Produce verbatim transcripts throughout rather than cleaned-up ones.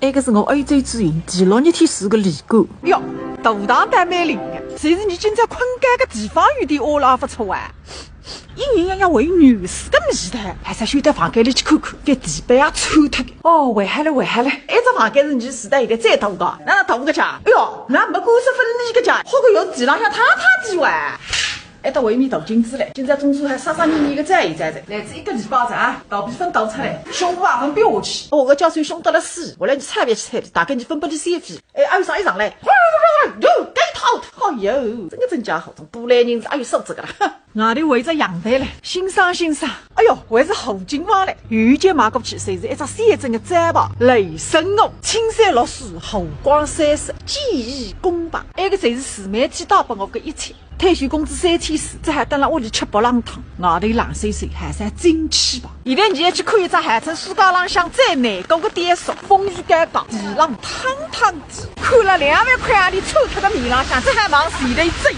埃个是我欧洲之行第六日天住个旅馆。哟，大堂倒蛮灵个，就是伲今朝困觉个地方有点阿拉勿错啊。隐隐约约还有原始个味道，还是先到房间里去看看，搿地板也臭脱个。哦，回来了，回来了，埃只房间是伲住到现在最大个，哪能大个家？哎哟，哪没干湿分离个家，好个要地浪向氪氪地哇。 还到外面倒镜子嘞，今朝总算还煞煞热热个照一照哉。来仔一个礼拜哉啊，肚皮勿大出来，胸脯也勿标下去。我个脚手胸得了水，我来伲擦边去擦边，大概伲分拨伲三分。哎，阿有啥一上来，哟，该套，哎哟，真个真家伙，种过来人是阿有素质个啦。外头围着阳台嘞，欣赏欣赏。哎哟，还是好景望嘞，有一间买过去，侪是一只小镇个招牌，雷声哦，青山绿水，湖光山色，记忆公牌。埃个侪是自媒体带拨我个一切。 退休工资三千四，只好蹲辣屋里吃白冷汤，外头冷飕飕，还是进去吧。现在伲要去看一只号称世界浪向最难过个雕塑，风雨交加，地浪淌淌地，看了两万块洋钿臭脱个面浪向，只好往前头走。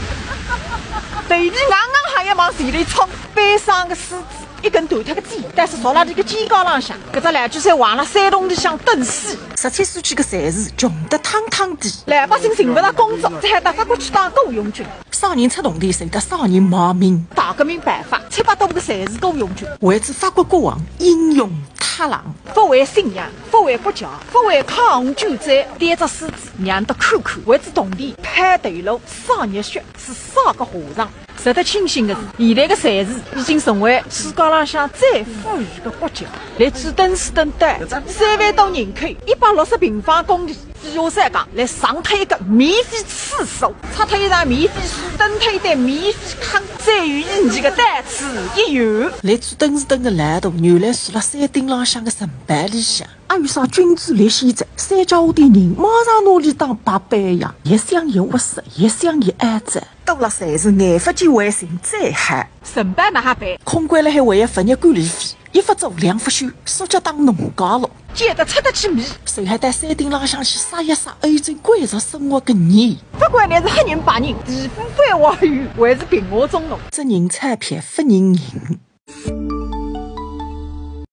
头皮硬硬还要往前头冲，悲伤个狮子，一根断脱个指，但是坐辣伊个肩胛浪向，搿只烂鬼山横辣山洞里向等死。十七世纪个瑞士，穷得淌淌地，老百姓寻勿着工作，只好到法国去当雇佣军。 啥人出铜钿，就搭啥人卖命。大革命爆发，七百多个瑞士雇佣军，为仔法国国王英勇踏浪。勿为信仰，勿为国家，勿为抗洪救灾，跌只狮子让得看看，为仔铜钿拍头路，洒热血，是啥个下场？值得庆幸的是，现在个瑞士已经成为世界浪向最富裕的国家。来仔登斯登到，三万多人口，一百六十平方公里， 地下三讲，来上脱一个免费厕所，拆脱一张免费书，登脱一对免费坑，最有意义的到此一游。来仔登斯登个老大，原来住辣山顶浪向个城堡里向。阿有啥君主立宪制，三家下头人马上拿伊当伯伯呀，越想越窝塞，越想越龌龊。到了瑞士，眼勿见为净最好。城堡哪哈办？空关了还还要物业管理费。 一勿做两勿休，说叫当农家乐。见得出得起面。随后到山顶浪向去撒一撒欧洲贵族生活个热。勿管侬是黑人白人，地富反华有，还是贫下中农。只认钞票勿认人。